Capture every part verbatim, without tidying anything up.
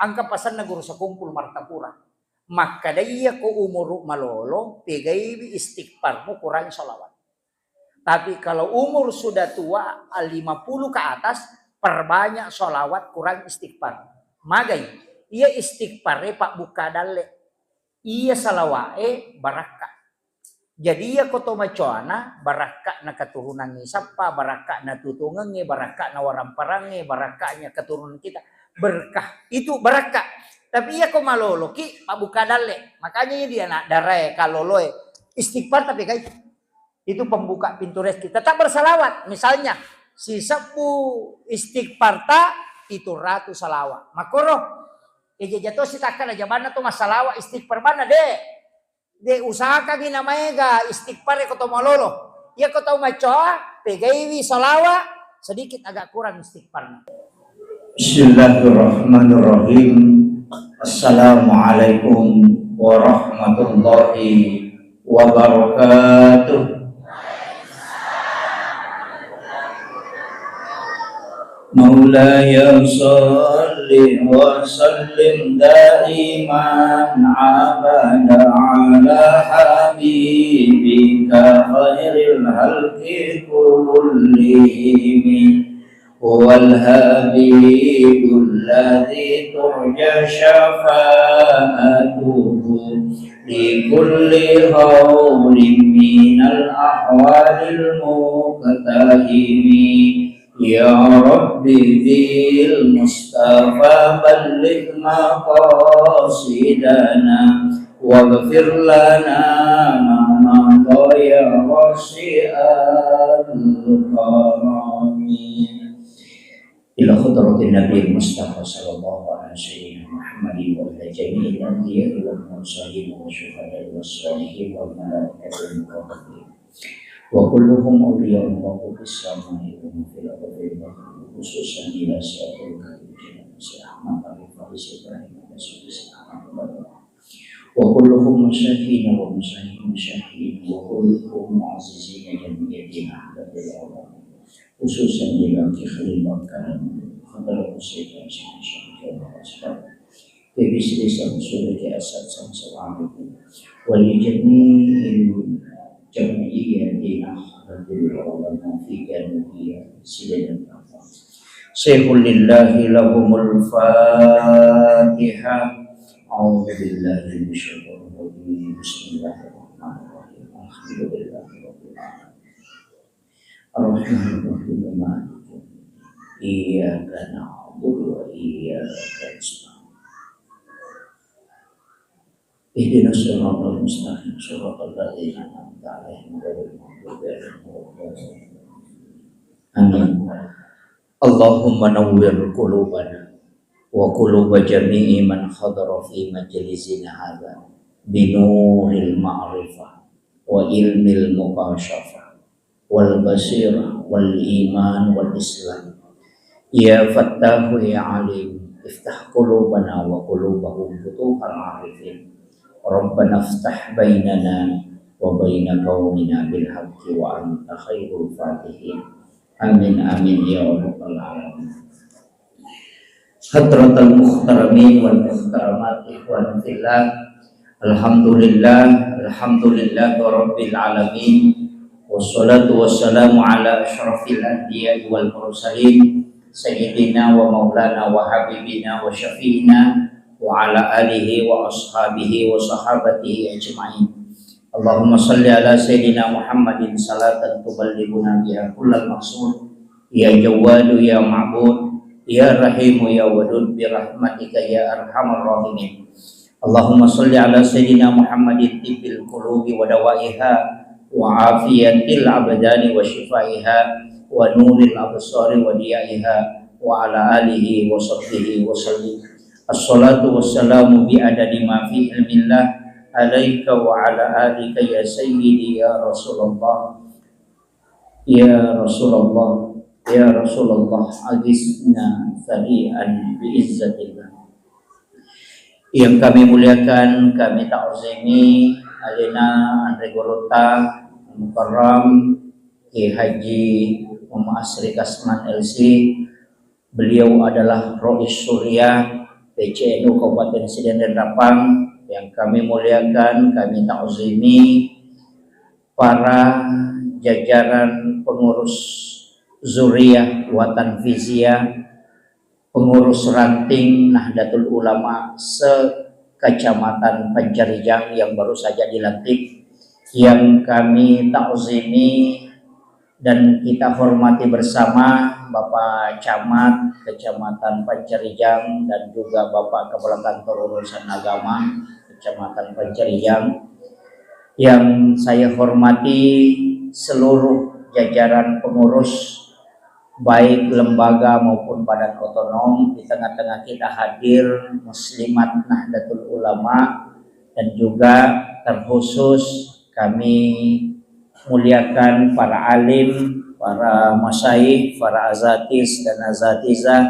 Engka pasenna Guru Sekumpul Martapura. Makkeda iya ko umuru malolo, pegaiwi istighfarmu, kurangi salawat. Tapi kalau umur sudah tua, lima puluh ke atas, perbanyak salawat, kurangi istighfar. Magai, iya istighfar e pabbukka dalle. Iya salawat e barakka. Jadi iya ko to macoana, barakka'na keturunangnge sappa, barakka'na tutungengnge, barakka'na waramparangnge, barakka'nya keturunan kita. Berkah. Itu barakka. Tapi iya ko maloloki, pabbukka dalle. Makanya iya dia anak darae, kaloloe. Istighfar tapi kai. Itu pembuka pintu rezeki. Tetap bersalawat. Misalnya, sisebbu istighfar ta, pitu ratu salawat. Makkoro, eja jato sitakkana jamanna to massalawa istighfar banna, de. De, usahakangngi namaega istighfar ko to malolo. Iya ko tau macoa, pegaiwi salawa, sedikit agak kurang istighfarna. Bismillahirrahmanirrahim. Assalamualaikum warahmatullahi wabarakatuh. مولاي صل وسلم دائما أبدا على حبيبك خير الخلق كلهم. هو الحبيب الذي ترجى شفاعته لكل هول من الأهوال مقتحم. يا رب بالمصطفى بلغ مقاصدنا واغفر لنا ما مضى يا واسع الكرم. إلى حضرة النبي المصطفى صلى الله على سيدنا محمد وعلى جميع الأنبياء والمرسلين والشهداء والصالحين والملائكة المقربين وكلهم أولياء الله في السماء وفي الأرض، خصوصا إلى سيادة الكريم الشيخ أحمد أبي فارس إبراهيم الدسوقي، وكلهم مشايخنا ومشايخ مشايخنا، وكلهم معززين جميع دين أحمد العالمين، خصوصا إلى أخي خليل بكر حضرة الشيخ الشيخ الشيخ الأكبر. Ke bisri samsudaki asat samsawamiku. Wali jami'il jami'iyati ahmadil ulama fi janubiya sidadan apa. Sehul lillahi lahumul fatihah. A'udzu billahi minasyaitonir rajim. Bismillahirrahmanirrahim. Alhamdulillahi rabbil alamin. Ar-Rahmanir Rahim. Maliki yaumiddin. Iyyaka na'budu wa iyyaka nasta'in. Ihdinas siratal mustaqim, siratal ladzina an'amta 'alaihim ghairil maghdubi 'alaihim waladdallin. Amin. Allahumma nawwir qulubana wa quluba jami'i man hadara fi majlisina hadza binuril ma'rifah wa ilmil mukasyafah wal basirah wal iman wal islam. Ya Fattahu ya Alim, iftah qulubana wa qulubahum futuhal arifin. Rabbana iftah bainana wa baina qaumina bil haqqi wa anta khairul fatihin. Amin, amin, ya rabbal alamin. Hadratal muhtaramin wal muhtaramat, ikhwan fillah. Alhamdulillah, alhamdulillah rabbil alamin. Wassalatu wassalamu ala asyrafil anbiya'i wal mursalin, sayyidina wa maulana wa habibina wa syafi'ina wa ala alihi wa ashabihi wa sahabatihi ajma'in. Allahumma salli ala sayyidina Muhammadin salatan tuballighuna biha kullal maqsud. Ya Jawwadu ya Ma'bud, ya Rahimu ya Wadud, bi rahmatika ya arhamar rahimin. Allahumma salli ala sayyidina Muhammadin tibbil qulubi wa dawaiha wa afiyatil abdani wa shifaiha wa nuril absari wa diyaiha wa ala alihi wa sahbihi wa sallim. Assalatu wassalamu bi adadi ma fi ilmillah alaika wa ala alika ya sayyidi ya Rasulullah. Ya Rasulullah, ya Rasulullah, aghitsna sari'an bi izzatillah. Yang kami muliakan, kami ta'zimi, alena anre gurutta, Mukarram, Kiai Haji Muhammad Asri Kasman L C, Beliau adalah Rois Suriah, P P C N U Kabupaten Sidenreng Rappang yang kami muliakan, kami takzimi para jajaran pengurus Zuriyah Watan Fiziyah, pengurus ranting Nahdlatul Ulama se-Kecamatan Pancarijang yang baru saja dilantik, yang kami takzimi dan kita hormati bersama Bapak Camat Kecamatan Pancarijang dan juga Bapak Kepala Kantor Urusan Agama Kecamatan Pancarijang. Yang saya hormati seluruh jajaran pengurus, baik lembaga maupun badan otonom, di tengah-tengah kita hadir muslimat Nahdlatul Ulama, dan juga terkhusus kami muliakan para alim, para masyayikh, para azatis dan azatizah,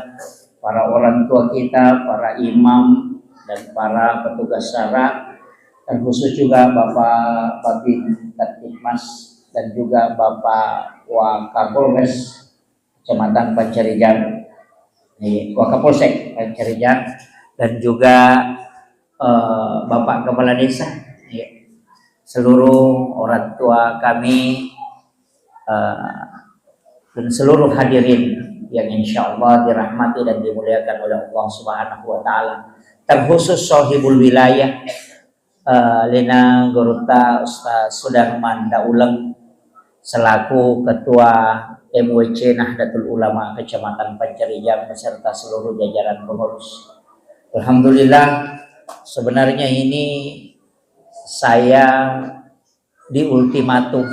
para orang tua kita, para imam, dan para petugas syara, terkhusus juga Bapak Babin Kamtibmas dan juga Bapak Wakapolres Kecamatan Pancarijang, eh, Wakapolsek Pancarijang, dan juga, eh, Bapak Kepala Desa, ya. Seluruh orang tua kami, eh, dan seluruh hadirin yang insya Allah dirahmati dan dimuliakan oleh Allah Subhanahu wa Ta'ala. Terkhusus sahibul wilayah, eh, Lena Gurutta Ustaz Sudarman Dauleng selaku Ketua M W C Nahdlatul Ulama Kecamatan Pancarijang beserta seluruh jajaran pengurus. Alhamdulillah, sebenarnya ini saya diultimatum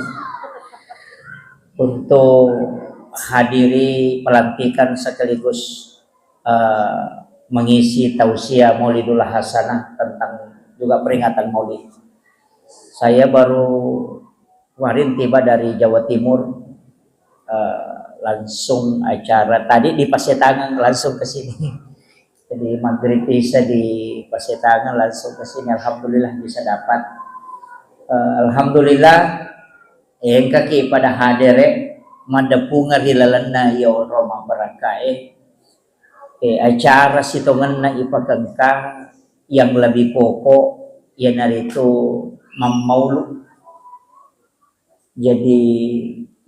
untuk hadiri pelantikan sekaligus, eh, mengisi tausiah Maulidul Hasanah tentang juga peringatan Maulid. Saya baru kemarin tiba dari Jawa Timur, eh, langsung acara tadi di Pasetangan, langsung ke sini. Jadi maghrib isya di Pasetangan, langsung ke sini. Alhamdulillah bisa dapat. Eh, alhamdulillah, engkaki pada hadere, maddepunga ri lalenna iya onrong mabbarakkae. Eh, acara sitongenna ipakengka yang lebih pokok iyanaritu mammaulu. Jadi,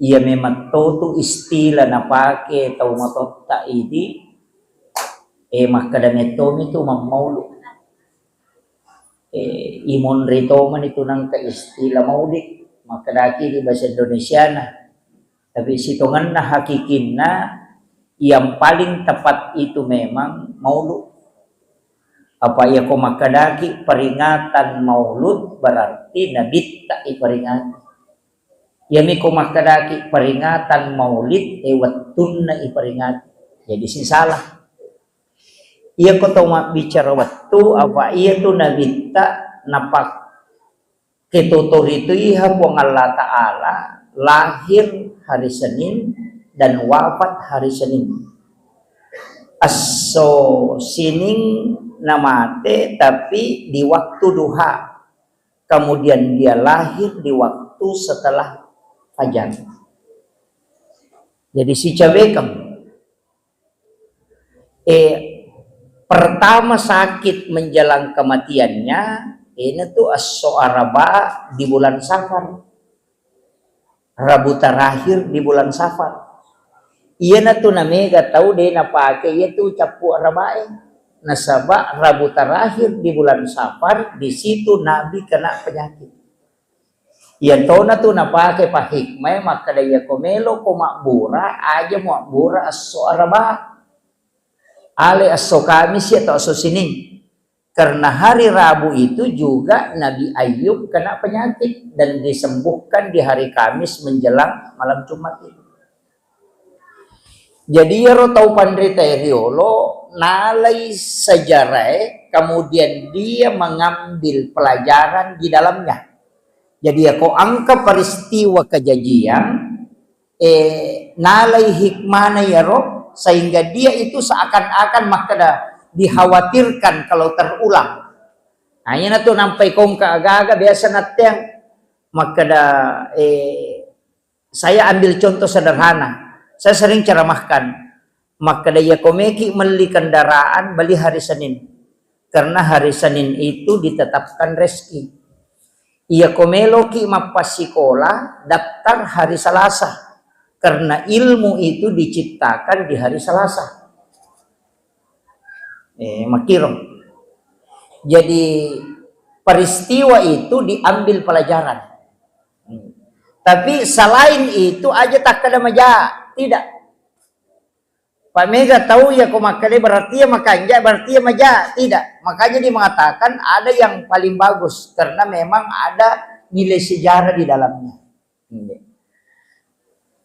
iya memang to tu istilah napake tau matotta idi, eh, makkeda mettomi tu mammaulu. Eh, imonri tomani tu nangka istilah maulid, makkedaki di bahasa Indonesiana. Tapi sitongenna hakikinna, yang paling tepat itu memang maulud. Apa iya ko makkedaki peringatan maulud, berarti nabitta iperingati. Iyami ko makkedaki peringatan maulid, eh, wettunna iperingati. Jadi sisala. Iya ko tau mabbicara wettu, apa iya tu nabitta napak Ketotorituiha Puang Allah Ta'ala lahir hari Senin dan wafat hari Senin. Esso sining namate, tapi di waktu duha. Kemudian dia lahir di waktu setelah fajar. Jadi sicabekeng. Eh, pertama sakit menjelang kematiannya, ini tuh esso Araba di bulan Safar. Rabu terakhir di bulan Safar. Iyana tu namega tau de napake iya tu cappu Arabae. Nasaba Rabu terakhir di bulan Safar, di situ Nabi kena penyakit. Iyatona tu napake pahikmae makkeda, iyako meloko mabbura, aja muabbura esso Araba. Ale esso Kamis atau esso Sining. Karena hari Rabu itu juga Nabi Ayub kena penyakit dan disembuhkan di hari Kamis menjelang malam Jumat itu. Jadi iyaro tau panritae riolo nalai sejarae, kemudian dia mengambil pelajaran di dalamnya. Jadi yako engka peristiwa kejadian, eh, nalai hikmana yaro sehingga dia itu seakan-akan makkeda dikhawatirkan kalau terulang. Nah, iyana tu nampai kongka aga-aga biasa natteang makkeda, eh, Saya ambil contoh sederhana. Saya sering ceramahkan. Makkeda, iya komeki melli kendaraan, beli hari Senin. Karena hari Senin itu ditetapkan rezeki. Iya ko meloki mappassikola, daftar hari Selasa. Karena ilmu itu diciptakan di hari Selasa. Eh, makiro. Jadi peristiwa itu diambil pelajaran. Hmm. Tapi selain itu aja takkeda maja, tidak. Pak mega tau ya ko makkeda berarti ya makanja, berarti ya maja, tidak. Makanya dia mengatakan ada yang paling bagus karena memang ada nilai sejarah di dalamnya. Iya.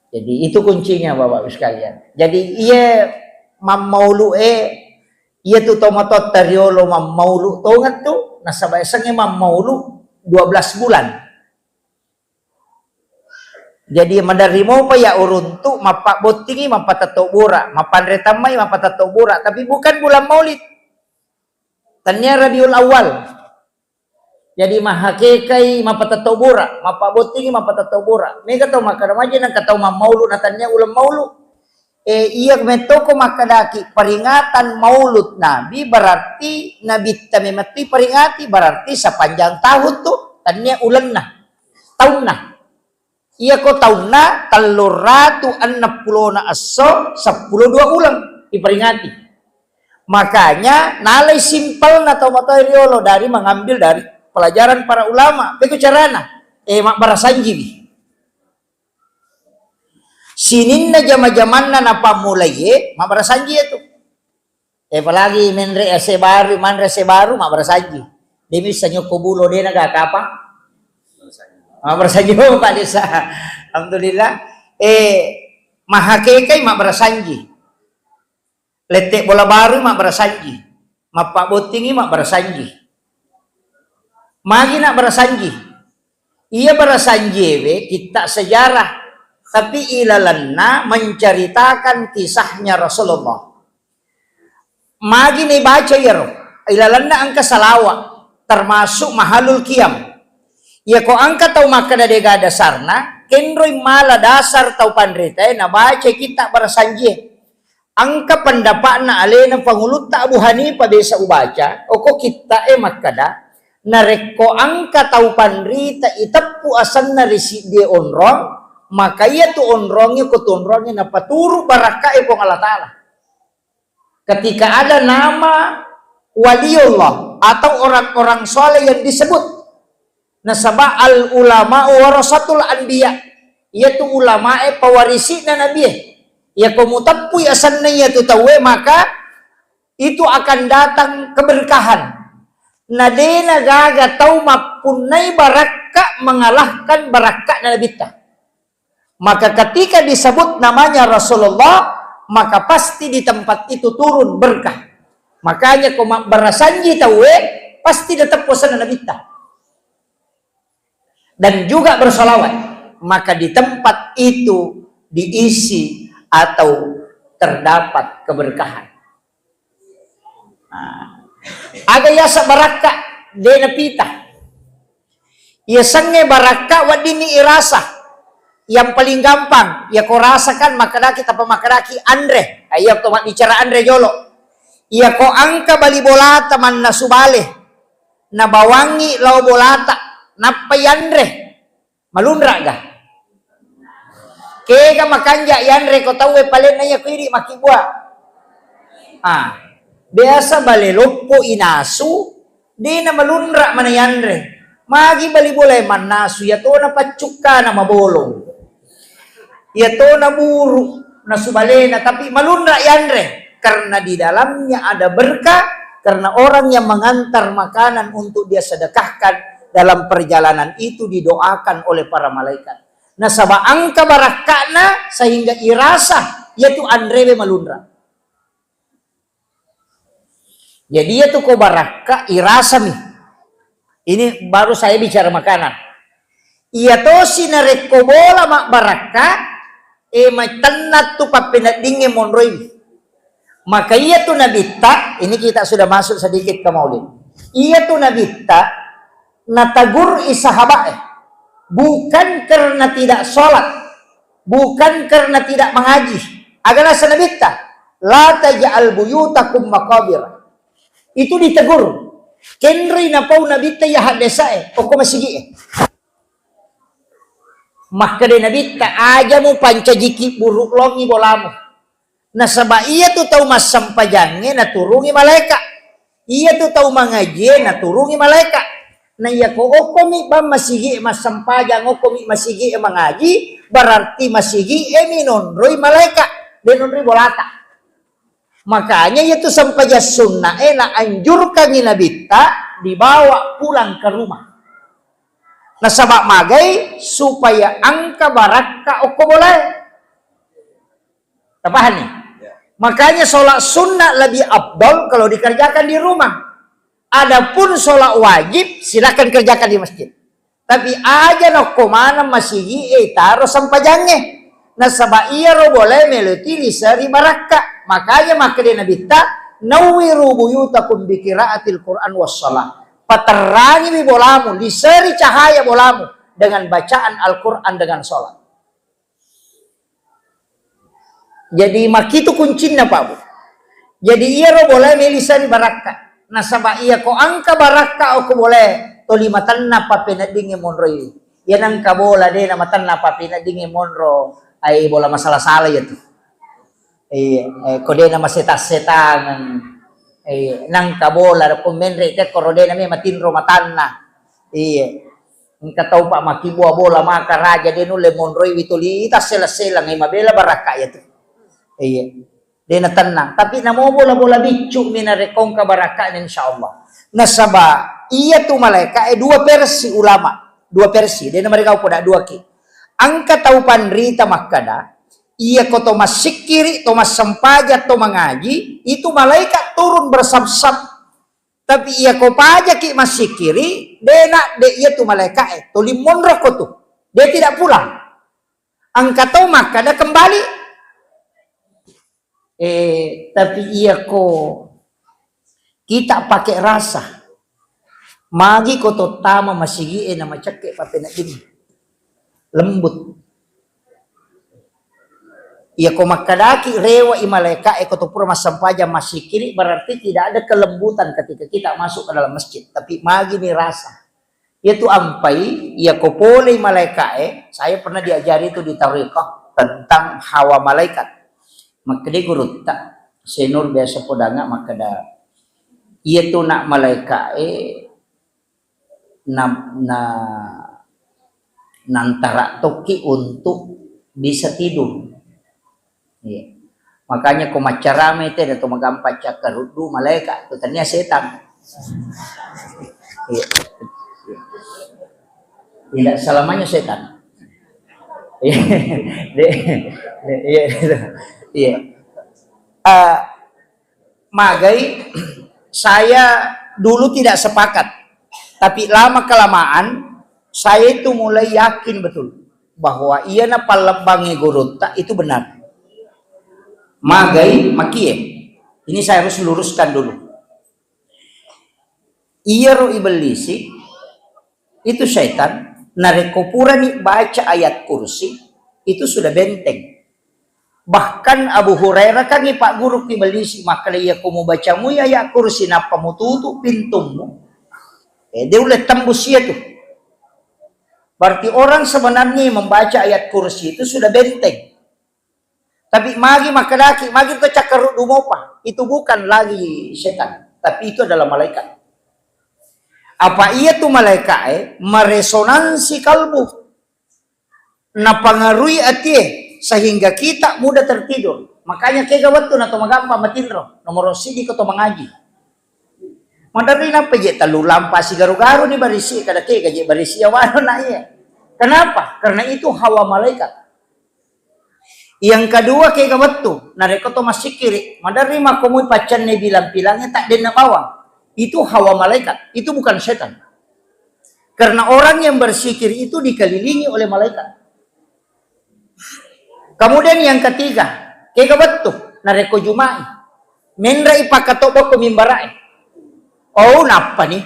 Jadi itu kuncinya Bapak Ibu sekalian. Jadi iya mammaulu e, iya tu tomatoatta riolo mammaulu tonget tu, nasaba esengnge mammaulu dua belas bulan. Jadi maderri mopa ya uruntu, mappabbottingi, mappatetto bura, mappanre tammai, mappatetto bura, tapi bukan bulan Maulid. Tania Rabiul Awal. Jadi mahakekai mappatetto bura, mappabbottingi, mappatetto bura. Mega tau makkeda maja nengka tau mammaulu na tania uleng maulu. Eh, iya mettoko makkedaki peringatan Maulud Nabi, berarti Nabitta memettui peringati, berarti sepanjang tahun tu tania ulenna, taunna. Iya ko taunna telluratu enneng pulona esso, seppulo dua uleng diperingati. Makanya nalai simpelna tau matoa riolo dari mengambil dari pelajaran para ulama. Beko carana, eh, mabbarasanjiwi. Sininna jama-jamanna napammulaiye, mabbarasanji itu. Eh, apalagi menre ese baru, manre ese baru, mabbarasanji. Demi sanyoko bulo dena gak apa? Mabbarasanji, oh, Pak Desa. Alhamdulillah. Eh, mahakekai mabbarasanji. Lette bola baru mabbarasanji. Mappabbottingi mabbarasanji. Magi nak barasanji? Iya barasanjiewe kitta sejarah, tapi ilalenna menceritakan kisahnya Rasulullah. Magi ni baca iyaro, ilalenna engka salawa, termasuk mahalul qiyam. Iya ko engka tau makkeda dega dasarna, kenroi mala dasar tau panritae nabaca kitta barasanjie. Engka pendapatna alena pangulutta Abu Hanifah biasa ubaca, oko kitta'e makkeda, narekko engka tau panrita iteppu asenna ri siddie onrong, maka iyatu onrongnge ko tu onrongnge napaturu barakka'e Puang Allah Ta'ala. Ketika ada nama waliullah atau orang-orang soleh yang disebut, nasaba al ulama warasatul anbiya, iyatu ulamae pawarisi'na nabie. Iya ko muteppui asenna iyatu tauwe, maka itu akan datang keberkahan. Na dena gaga tau mappunnai barakka mengalahkan barakka'na nabitta. Maka ketika disebut namanya Rasulullah, maka pasti di tempat itu turun berkah. Makanya ko mabbarasanji tauwe, pasti tetap wasana nabitta. Dan juga bersalawat, maka di tempat itu diisi atau terdapat keberkahan. Nah, aga yaseng barakka, de napita. Yasengnge barakka weddinni irasa. Yang paling gampang, ya ko rasakan makkedaki, tapa makkedaki anre. Nah, iya ko mabbicara anre jolo. Iya ko engka bali bolata mannasu bale, nabawangngi lao bolata, nappa yanre. Malunra'ga? Kega makanja yanre ko tauwe palenna iya ko idi makkibua. Ah, biasa bale loppo inasu, dena malunra mana yanre. Magi bali bolae mannasu, iya tona paccukkana mabolong. Iya tona buru nasu balena, tapi malunra yanre karena di dalamnya ada berkah, karena orang yang mengantar makanan untuk dia sedekahkan dalam perjalanan itu didoakan oleh para malaikat. Nasaba engka barakka'na sehingga irasa yaitu anrewe malunra. Jadi, iya tu ko barakka irasami. Ini baru saya bicara makanan. Iya tosi narekko bola mabbarakka, e, maitenna tu pappeneddingnge monroiwi. Maka iya tu nabitta, ini kita sudah masuk sedikit ke maulid. Iya tu nabitta, natagur i sahabat e. Bukan karena tidak sholat, bukan karena tidak mengaji. Aga nasa nabitta, la taj'al buyutakum maqabir. Itu ditegur. Kenroi napau Nabitta iya haddesae, okko masigi'e. Makkeda Nabitta, "Aja mupancajiki buruk longi bolamu. Nasaba iyatu tau massempajangnge naturungi malaeka. Iyatu tau mangajie naturungi malaeka. Na iyako okkomi bang masigi'e massempajang, okkomi masigi'e mangaji, berarti masigi'e mi nonroi malaeka, de nonroi bolata." Makanya iyatu sempajang sunna'e naanjurkangi Nabitta dibawa pulang ke rumah. Nasaba magai supaya engka barakka okko bolae. Tapahanni? Ya. Makanya sholat sunnah lebih afdol kalau dikerjakan di rumah. Adapun sholat wajib, silakan kerjakan di masjid. Tapi aja nokko maneng masigi'e taro sempajangnge. Nasaba iyaro bolae melo ti liseri barakka. Makanya makkeda Nabitta, "Nawwiru buyutakum bi qiraatil Qur'an was shalah." Paterrangiwi bolamu, liseri cahaya bolamu dengan bacaan Al-Quran, dengan sholat. Jadi makitu kuncinna, Pak Bu. Jadi iyaro bolae melisani barakka. Nasaba iyako engka barakka okko bolae, toli matenna pappeneddingnge monroi. Iya nengka bola de namatenna pappeneddingnge monro, ai bola masala-sala iyatu. Iya, eh, ko de namasetang-setangeng. Iya, nengka bola ko menre te koro de name matinro matanna. Iya. Engka tau pa makkibua bola maka raja de nulle monroi wi tuli tassela-selang, eh, mabela barakka iyatu. Iya. De natennang. Tapi namo bola-bola biccu mi narekko engka barakkana, insyaallah. Nasaba iyatu malaeka e dua versi ulama, dua versi. De namarigau poda dua ki. Engka tau panrita makkada, iyako to massikkiri, to massempajang, to mangaji, itu malaikat turun bersaf-saf. Tapi iyako pajaki massikkiri, de na, de iyatu malaeka e, toli monro ko tu. Dia tidak pulang. Engka tau makkada kembali. Eh, tapi iyako kita pakai rasa. Magi ko tottama masigi'e na macekke pappenedding. Lembut. Iyako makkadaki rewa i malaeka e ko to pura massempajang massikkiri, berarti tidak ada kelembutan ketika kita masuk ke dalam masjid. Tapi magi ni rasa. Iyatu ampai, iyako polei malaeka e, saya pernah diajari itu di tarekat tentang hawa malaikat. Makkeda gurutta, Senur biasa podanga makkeda, iyatu nak malaeka e na, na, nantara tokki untuk bisa tidur. Iya. Makanya ko maccarame te, de to magampa cakkaruddu malaeka, tu tania setan. Iya. Tidak selamanya setan. Iya. De, de, iya, iya. Eh, magai, saya dulu tidak sepakat, tapi lama kelamaan saya itu mulai yakin betul bahwa iyana pallebbangnge gurutta itu benar. Magai, makie. Ini saya harus luruskan dulu. Iyaro ibellisi itu setan, narekko purani baca ayat kursi, itu sudah benteng. Bahkan Abu Hurairah kan ipagguru ki ibellisi, makkeda, "Iya ko mubaca mui ayat kursi nappa mututu pintummu, eh, de ulle tembus iyatu." Berarti orang sebenarnya yang membaca ayat kursi itu sudah benteng. Tapi magi makkedaki, magi to cakkaruddu mopa, itu bukan lagi setan, tapi itu adalah malaikat. Apa iyatu malaikae meresonansi kalbu, napangaruhi atie, sehingga kita mudah tertidur. Makanya kega wettu na to magampa matinro, nomoro sidi ko to mangaji. Maderri nappa je tellu lampa sigaru-garu ni barisi, kada kega je barisi awano na iya. Kenapa? Karena itu hawa malaikat. Yang kedua, kega wettu, narekko to massikkiri, maderri makkomui paccanne bilang-pilangnya tak denna bawang. Itu hawa malaikat, itu bukan setan. Karena orang yang bersikir itu dikelilingi oleh malaikat. Kemudian yang ketiga, kega wettu, narekko Juma'i, menre'i pakkatobba ko mimbara'i. Oh, nappa ni.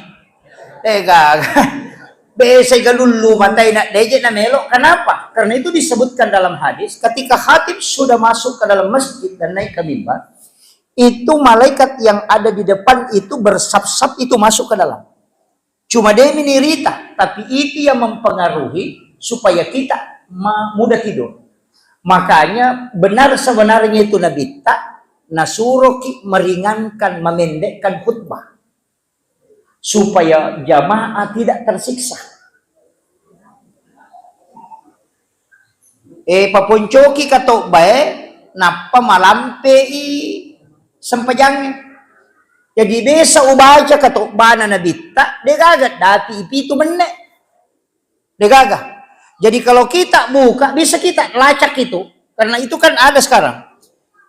Eh, gaga. Biasa galullu matai nak deje na melo. Kenapa? Karena itu disebutkan dalam hadis, ketika khatib sudah masuk ke dalam masjid dan naik ke mimbar, Itu malaikat yang ada di depan itu bersap-sap itu masuk ke dalam. Cuma dia menirita, tapi itu yang mempengaruhi supaya kita ma-, mudah tidur. Makanya benar sebenarnya itu Nabitta nasuroki meringankan, memendekkan khutbah supaya jamaah tidak tersiksa. Eh, paponcoki katobbae, nappa malampei sempajangnge. Jadi, biasa ubaca katobbana Nabitta, degaga dati pitu menne. Degaga. Jadi, kalau kita buka, bisa kita lacak itu, karena itu kan ada sekarang.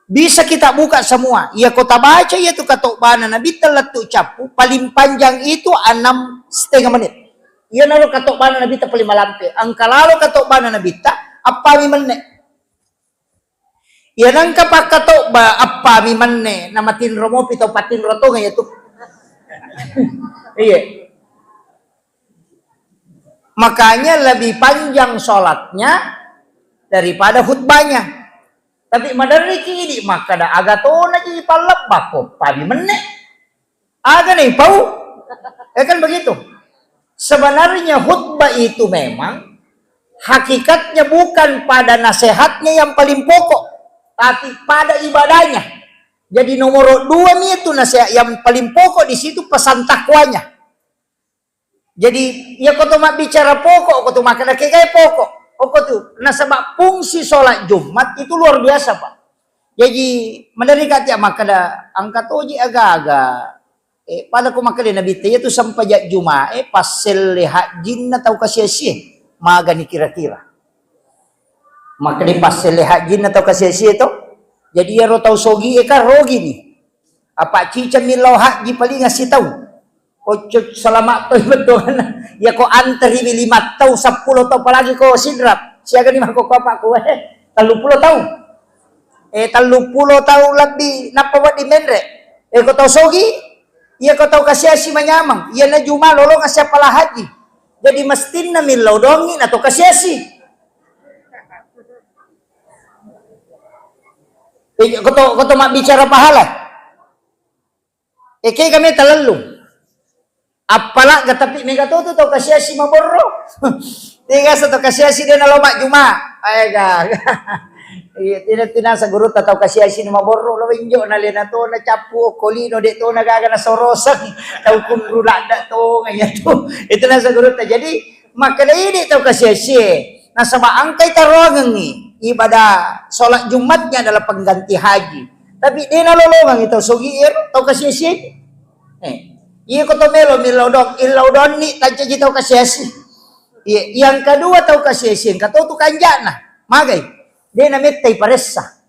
Bisa kita buka semua. Iya, ko tabaca iya tu katobbana Nabitta lettu cappu, paling panjang itu enam setengah menit. Iyanaro katobbana Nabitta paling malampe. Engka lalo katobbana Nabitta, appami menne. Iya, nengka pakkatobba appami menne, namatinro mopi tau patinro tonga iya tu. Iya. Makanya lebih panjang sholatnya daripada khutbahnya. Tapi maderriki idi makkada, aga tona ji pallebbakko, pabi menne. Aga nih pau? Ya kan begitu. Sebenarnya khutbah itu memang hakikatnya bukan pada nasihatnya yang paling pokok, tapi pada ibadahnya. Jadi nomor dua mi itu nasihat yang paling pokok di situ pesan takwanya. Jadi, iya ko to mabbicara pokok, ko to makkeda kegae pokok. Okko tu, nasaba fungsi sholat Jumat itu luar biasa, Pak. Jadi, maderri ka tia makkeda, engka toji aga-aga. Eh, pada ko makkeda Nabitta, iya tu sempajang Jumat, eh, passelle hajjinna tau kasiasie. Magani kira-kira. Makkeda passelle hajjinna tau kasiasie to. Jadi, iyaro tau sogi e kan rogi ni. Apa ciceng millau hajji paling sitau. Kocok salama toi bettuanna. Iya ko anteriwi lima tau, seppulo tau, apalagi ko Sidrap. Siaga ni makkokko apa ko, eh, telluppulo tau. Eh, telluppulo tau lebbi nappa wedding menre. Eh, ko tau sogi, iya ko tau kasiasi manyameng. Iya na Juma lolong siapa lah haji. Jadi mestinna millau dongi na to kasiasi. Eh, ko to, ko to mabbicara pahala. Eke kami talellung. Apalagi tapi mega to tu tau kasiasi maborro. Tiga sa tau kasiasi de nalo majjuma. Aega. Iya, tidak tinasa guru tau kasiasi maborro lo injo na lena to na cappu kolino de to na gaga na soroseng. Tau kunru ladda to ngaya tu. Itu nasa guru ta. Jadi makkeda idi tau kasiasie. Nasaba engkai taroangengngi ibadah sholat Jumatnya adalah pengganti haji. Tapi de nalolongengngi tau sogi ero, tau kasiasie. Eh, iya ko to melo millau dong, illau donni tancaji tau kasiasi. Iya, yang kedua tau kasiasi, engka to tu kanjana. Magai, de namettai paressa.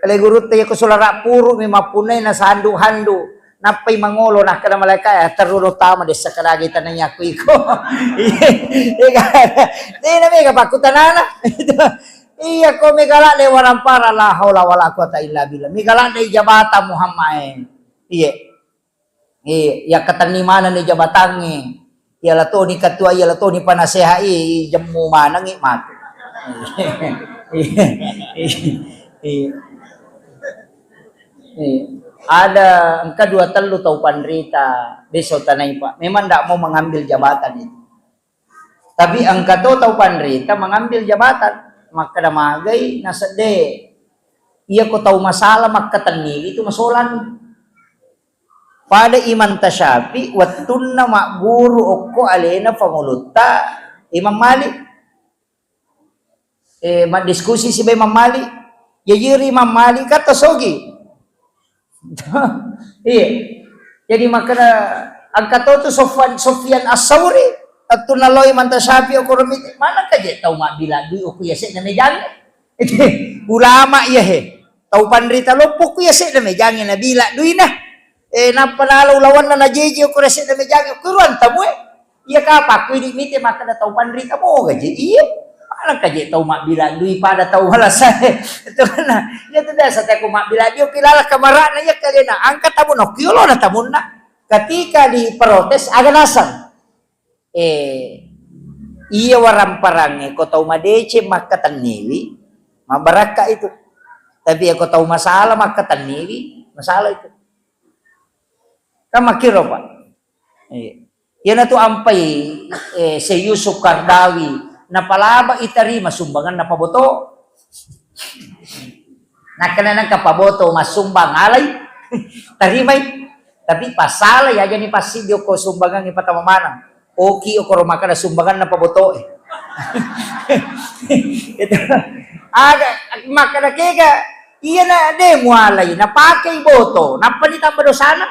Kale gurutta iya ko sulara puru mi mappunnai na sandu-handu, nappai mangolo nakkeda malaika ya terru tama dessa kadagi tanai aku iko. Iya, iya kan? Dena mega pakkutanana. Iya ko mega la le warampara la haula wala quwata illa billah. Mega la dei jabata Muhammad. Iya. Eh, yakkatenni manenni jabatangnge. Iyala toni ketua, iyala toni penasehat, eh, jemmu manengngi matu. Eh, eh, eh. Ada engka dua tellu tau panrita, deso tanai, Pak. Memang ndak mau mengambil jabatan itu. Tapi engka to tau panrita mengambil jabatan, makkeda magai nasedde. Iya ko tau masalah makkatenniwi tu masolang. Pada Imam Tasyafi wettunna magguru okko alena pangulutta Imam Malik. Eh, maddiskusi siba Imam Malik. Jaji ri Imam Malik kata sogi. Iya. Jadi makkeda engka to tu Sofwan, Sofyan As-Sauri, attu naloi manta Syafi'i okoro mite, mana kaje tau mabbila dui okko yase'na mejang. Ulama iya he. Tau panrita loppo ku yase'na mejang nabila duina. Eh, nappa nalo ulawanna najeje okko yase'na mejang okko ruang tamu e. Iya kapang ku idi mite makkeda tau panrita moga je. Iya. Alangka je tau mabbila dui pada tau malasa. Itu kan. Iya tu biasa teko mabbila dui okki laleng kamarana iya kalena. Angka tamu nokki yolona tamunna. Ketika diprotes aga naseng. Eh, iya waramparangnge ko tau madeceng makkatenniwi, mabbarakka itu. Tapi iyako tau masalah makkatenniwi, masalah itu. Kan makkiro, Pak. Iya. Iyanatu ampai, eh, Syekh Yusuf Qaradawi, napalaba itarima sumbangan napaboto. Nakkeda nengka paboto massumbang alai, tarimai. Tapi pasala ya jadi passiddi okko sumbangan ipatama maneng. Oki okoro makkeda sumbangan napaboto e. Itu. Aga makkeda kega, iya na de mualai, napakei boto, nappa ditambah dosana.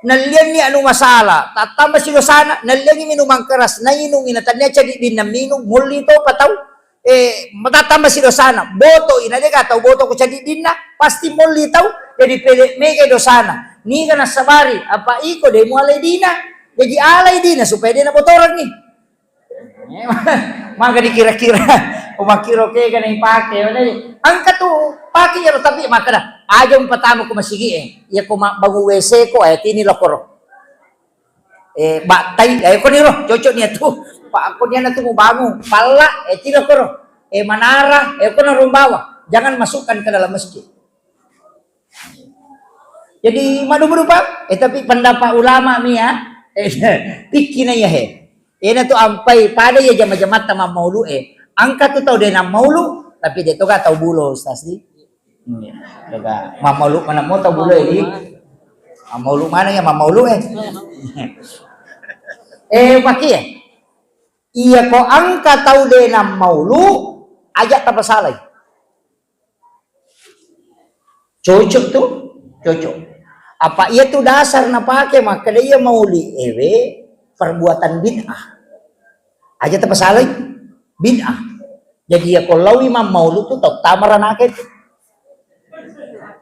Nallianni anu masalah, tattambasi dosana, nalliangi minuman keras, nainungi, na tania cadiddinna minung, mulli topa tau, eh, matattambasi dosana, botoi, na dega tau boto ko cadiddinna, pasti mulli tau, jadi pede mega dosana, niga nassabari, apa iko de mualai dina, jadi alai dina supaya de nabotorengngi. Maka dikira-kira, umakkiro kega na ipake, engka tu pake iyaro, tapi makkeda, aja mupatama ko masigi e, iya ko mabbangu W C ko, eh, tini lokoro. Eh, battai, eh, ko niro, cocok nia tu. Pak, ko nia na tu mubangu, palla, eh, tini lokoro. Eh, manara, eh, ko narumbawa. Jangan masukkan ke dalam masjid. Jadi, madupa-dupa, eh, tapi pendapat ulama mia, eh, pikki na iya he. Ena tu ampai pada iya jama-jamatta mammaulu e. Angka tu tau de nammaulu, tapi de toga tau bulo, Ustaz, di. Hmm, toga mammaulu mana mo tau bulo e, di. Mammaulu mana ya mammaulu e. Eh, paki ya. Iya ko angka tau de nammaulu, aja tapasalai. Cocok tu? Cocok. Apa iya tu dasar napake makkeda iya mauli ewe perbuatan bid'ah. Aja tapasalai bid'ah. Jadi iya ko lawi mammaulu tu tau tama ranaka itu.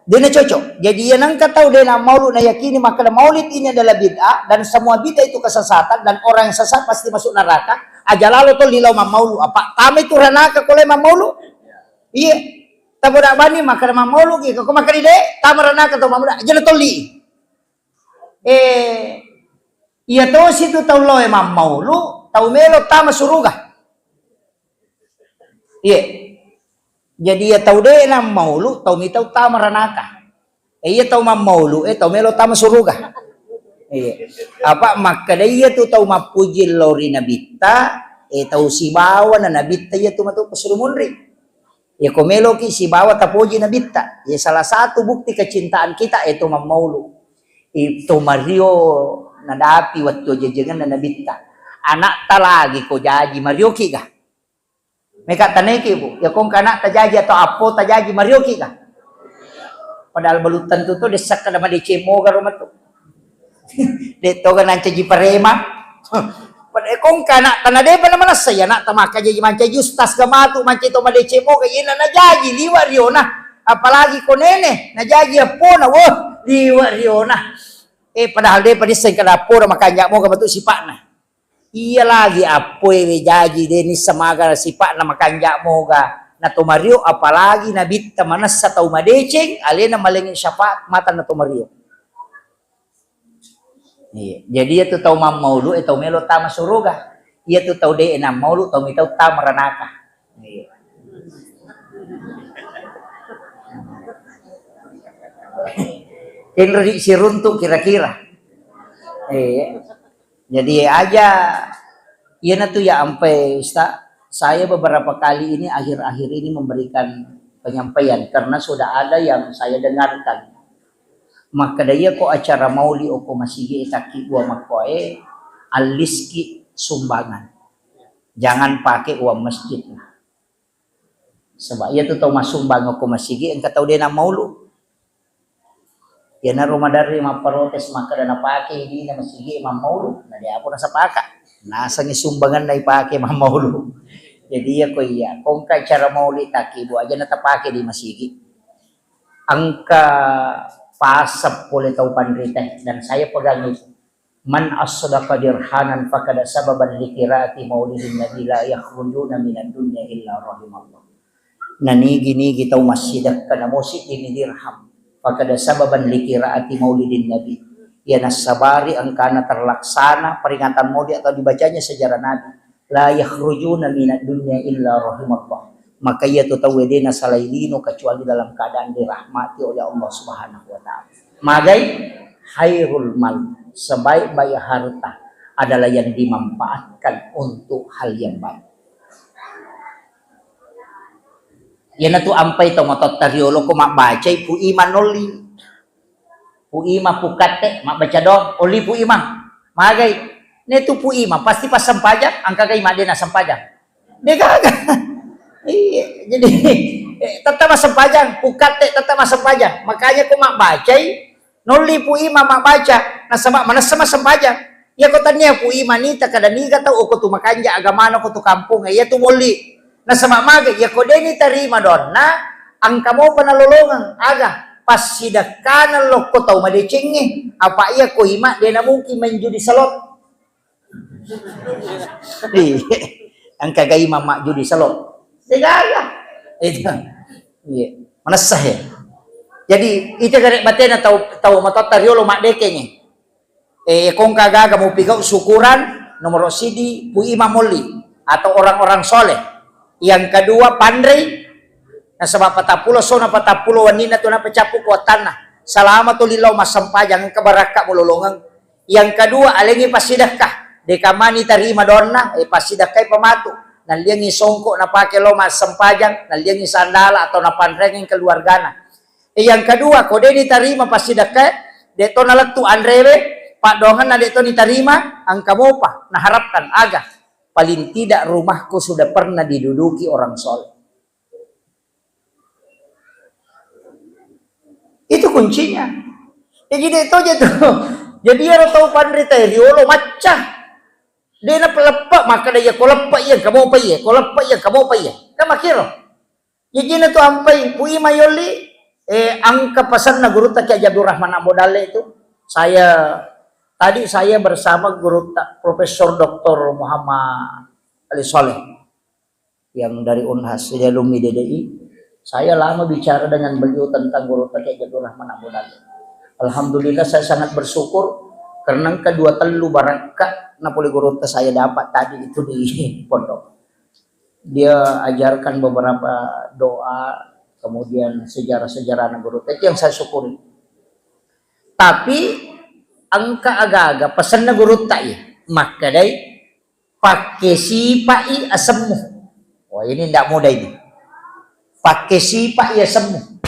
Dena cocok. Jadi iya nangka tau dena maulu na yakini makkeda maulid ini adalah bid'ah dan semua bid'ah itu kesesatan dan orang yang sesat pasti masuk neraka. Aja lalo to lilau mammaulu. Apa tama itu ranaka ko lai mammaulu? Iya. Taboda bani makkeda mammaulu ki, ko makkeda de, tama ranaka to mammaulu, aja na tolli. Eh, iya tosi tu tau loe mammaulu, tau melo tama suruga. Iya. Jadi iya tau de nammaulu, tau mitau tama ranaka. Eh, iya tau mammaulu, eh, tau melo tama suruga. Iya. Apa makkeda iya tu tau mappuji lao ri nabitta, eh, tau sibawa na nabitta iya tu matu pasuru munri. Iya ko meloki sibawa tapoji nabitta. Iya salah satu bukti kecintaan kita, eh, to mammaulu. Itu mario nadapi wattu jajanganna nabitta. Anakta lagi ko jaji marioki ga? Meka taneki, Bu. Ya kong kana tajaji atau apo tajaji marioki ga? Padahal belum tentu tu desa kada madeceng moga roma tu. De toga nancaji parema. Pada kong kana tana depa na manessa ya nak tamaka jaji mancaji ustas ga matu mancaji to madeceng moga yena najaji liwa riona. Apalagi ko nene najaji apona, wah, liwa riona. Eh, padahal depa desa kada apona makanja moga matu sipakna. Iya lagi appoe we jaji de nissa maga sipakna makanja moga na to mario, apalagi nabitta manessa tau madeceng alena malengi syafaat mata na to mario. Iya. Jadi iya tu tau mammaulu e tau melo tama suruga. Iya tu tau de nammaulu tau mitau tama ranaka. Iya. Enro di siruntu kira-kira. Iya. Jadi aja, iyanatu ya ampe, Ustaz, saya beberapa kali ini akhir-akhir ini memberikan penyampaian karena sudah ada yang saya dengarkan. Makkeda iya ko acara mauli oko masigi e takki dua makkoe, alliski sumbangan. Jangan pakai uang masjid lah. Saba iyatu tau massumbang okko masigi engka tau de nammaulu. Iyanaro maderri mapparotes makkeda napake dina masigi mammaulu, na de apa nasapaka. Nasengi sumbanganna ipake mammaulu. Jadi iya ko iya, ko engka acara maulid takkibu aja natapake di masigi. Engka pasep pole tau panrita dan saya pegang itu. Man asdaqa dirhanan fakada sababan li qiraati maulidin nabi la yakhrujuna minad dunya illa rahimallah. Nanigi-nigi tau massidekka namo siddimi dirham fakada sababan li qiraati maulidin nabi. Iya nassabari engkana terlaksana peringatan maulid atau dibacanya sejarah Nabi. La yakhrujuna minad dunya illa rahimallah. Maka iya tu tau de nasalai lino kecuali dalam keadaan dirahmati oleh Allah Subhanahu wa Ta'ala. Magai? Khairul mal, sebaik-baik harta adalah yang dimanfaatkan untuk hal yang baik. Iyanatu ampai to matotta riolo ko mabbacai pu iman nolli. Pu Imang, Pu Katte, mabbaca doang, olli Pu Imang. Magai. Netu Pu Imang, pasti passempajang, engka gai madde nasempajang. Degaga. Iya, jadi, eh, tetap massempajang, Pu Katte tetap massempajang. Makanya ko mabbacai, nolli Pu Imang mabbaca, nasaba manessa massempajang. Iya ko tania Pu Imang nita kada niga tau, oko tu makanja agamana, oko tu kampung, iya tu molli. Nasaba maga, iyako de nitarima doanna, engka mopa nalolongeng, aga, passidekkana lokko tau madecengnge, apa iyako ima de namungkin main judi salot. Iya, engka ga ima majjudi salot. Degaga. Itu. Iya, manessa he. Jadi, ita gare batena tau, tau matotta riolo maddekengnge. Eh, kongka gaga mupigau syukuran, nomor sidi, Pu Imang molli atau orang-orang soleh. Yang kedua, panrei, nasaba patappulo sona patappulo wenninna tu napacappu kuatanna. Salama tu lillau massempajang, engka barakka mulolongeng. Yang kedua, alengi passidekka. Dekamani tarima doanna, eh, passidekkai pamatu. Nalliangi songko napake lo massempajang, nalliangi sandala atau napanrengi keluargana. Eh, yang kedua, ko de nitarima passidekkae, de to nalettu anrewe, paddoangenna de to nitarima, engka mopa naharapkan aga, paling tidak rumahku sudah pernah diduduki orang soleh. Itu kuncinya. Jadi de to je tu. Jadi ero tau panrita riolo macca. De na peleppe, makkeda iya ko leppe iya, engka mopa iya, ko leppe iya, engka mopa iya. Kan makkiro. Jajina tu ampai, Pu Imang yolli, eh, engka pasenna gurutta Kiai Haji Abdul Rahman Ambo Dalle itu. Saya, tadi saya bersama gurutta Profesor Doktor Muhammad Ali Soleh yang dari Unhas, jadi alumni D D I. Saya lama bicara dengan beliau tentang gurutta Kiai Haji Abdul Rahman Ambo Dalle. Alhamdulillah, saya sangat bersyukur karena engka dua tellu barakka napole gurutta saya dapat tadi itu di pondok. Dia ajarkan beberapa doa, kemudian sejarah-sejarah gurutta. Itu yang saya syukuri. Tapi engka aga-aga pesenna gurutta iya. Makkedai, pakke sipa'i asemmu. Wah, ini ndak mudah ini. Pakke sipa'i asemmu.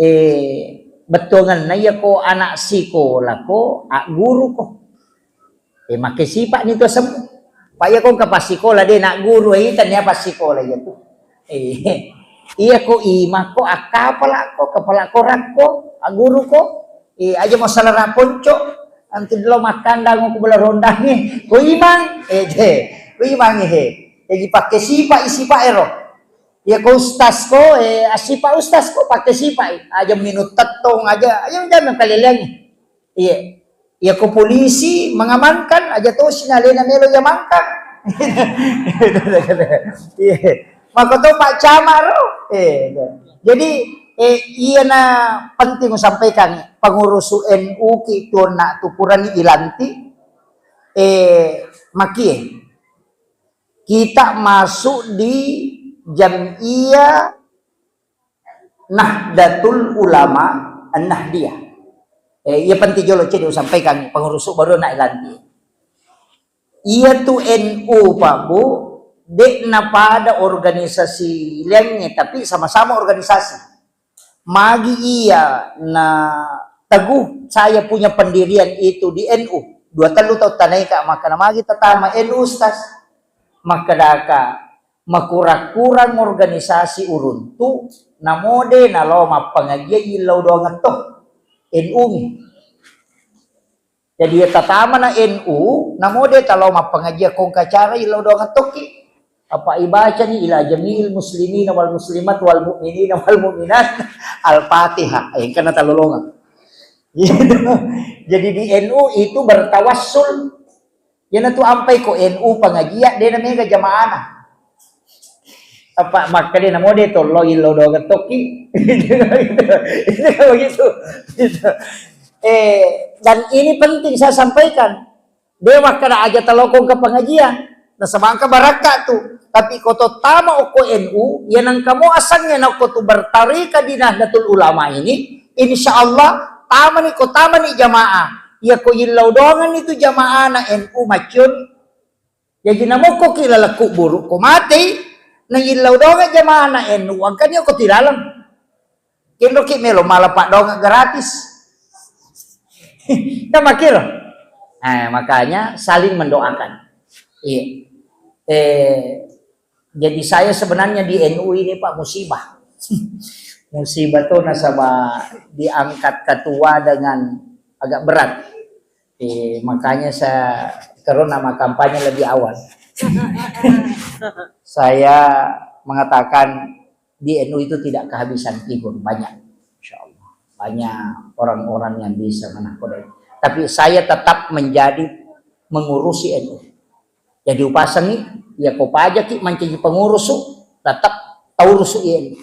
Eh, bettuangenna iya ko anak sikola ko, agguru ko. Eh, makke sipa'ni tu asemmu. Pa iya ko engka passikola de na guru, eh, tania passikola iya tu. Eh, iya ko ima ko, akkapala ko, kepala ko rakko, agguru ko. Eh, aja masalah raponco, antu lo makkandang ko bela rondangnge. Ko imang, eh, de, ko imang he. Jadi pakke sipa'i sipa ero. Iya ko ustaz ko, eh, assipa ustaz ko, pakke sipa'i. Aja minum tettong, aja, aja jangan kaleleangi. Iya. Iya ko polisi mengamankan, aja tosi nalena melo iya mangkang. Iya. Maka to Pak Camat ro. Eh, jadi, eh, iya na penting sampaikan pengurus N U ki tuonna tu purani ilanti, eh, makie. Kita masuk di Jam'iyah Nahdlatul Ulama An-Nahdliyah. Eh, iya penting jolo cedde usampaikan pengurus baru na ilanti. Iya tu N U, Pak Bu, de napada organisasi liangnge, tapi sama-sama organisasi. Magi iya na teguh saya punya pendirian itu di N U. Dua tellu tau tanaika, maka na magi tatama N U, Ustaz. Makkedaka, makurang-kurang organisasi uruntu, namode nalo mappangajian illau doang to. N U mi. Jadi, iya tatamana N U, namode talo mappangajian kongka cara illau doang tokki. Apa ibacani ila jami'il muslimina wal muslimat wal mu'minina wal mu'minat Al-Fatihah. Eh, engkana talolongang. Gitu. Jadi di N U itu bertawassul. Iyanatu ampai ko N U pangajian, de na mega jamaana. Apa makkeda namo de tollo illo doang tokki. Itu kan begitu. Eh, dan ini penting saya sampaikan. De makkeda aja talokong ke pengajian. Nasaba engka barakka tu. Tapi ko to tama okko N U, iya nengka mo asengnge na okko tu bertarika di Nahdlatul Ulama ini, insya Allah tamani ko tamani jamaah. Iya ko yillau doangan itu jamaah na N U maccioni. Jaji namokko ki laleng kuburu ko matei, na yillau doangan jamaah na N U, engkani okko tilaleng. Kenroki melo mala paddoangeng gratis. Kan makkiro. Eh, makanya saling mendoakan. Iya. Eh, jadi saya sebenarnya di N U ini, Pak, musibah. Musibah tuh nasaba diangkat ketua dengan agak berat. Eh, makanya saya terus nama kampanye lebih awal. Saya mengatakan di N U itu tidak kehabisan figur, banyak. Insya Allah. Banyak orang-orang yang bisa menakutkan. Tapi saya tetap menjadi mengurusi N U. Jadi upasengi, ya ko pajaki mancaji pengurusu, tetap taurusu N U.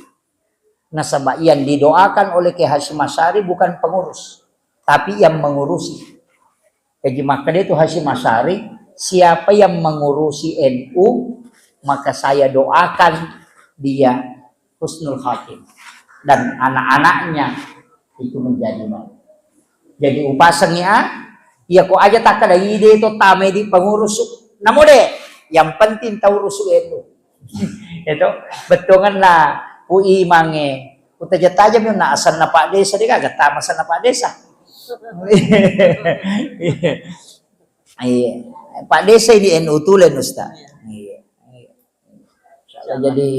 Nasaba yang didoakan oleh Kiai Hasyim Asy'ari bukan pengurus, tapi yang mengurusi. Jadi makkeda itu Hasyim Asy'ari, siapa yang mengurusi N U, maka saya doakan dia husnul khatimah dan anak-anaknya itu menjadi baik. Jadi upasengi a, iya ko aja takkeda ide to tamai di pengurus, namo de, yang penting taurusu N U. Itu bettuanna ku imangnge, ku taja-tajami na asenna Pak Desa, de gaga tama asenna Pak Desa. Iya. Pak Desa ini N U tulen, Ustaz. Iya. Jadi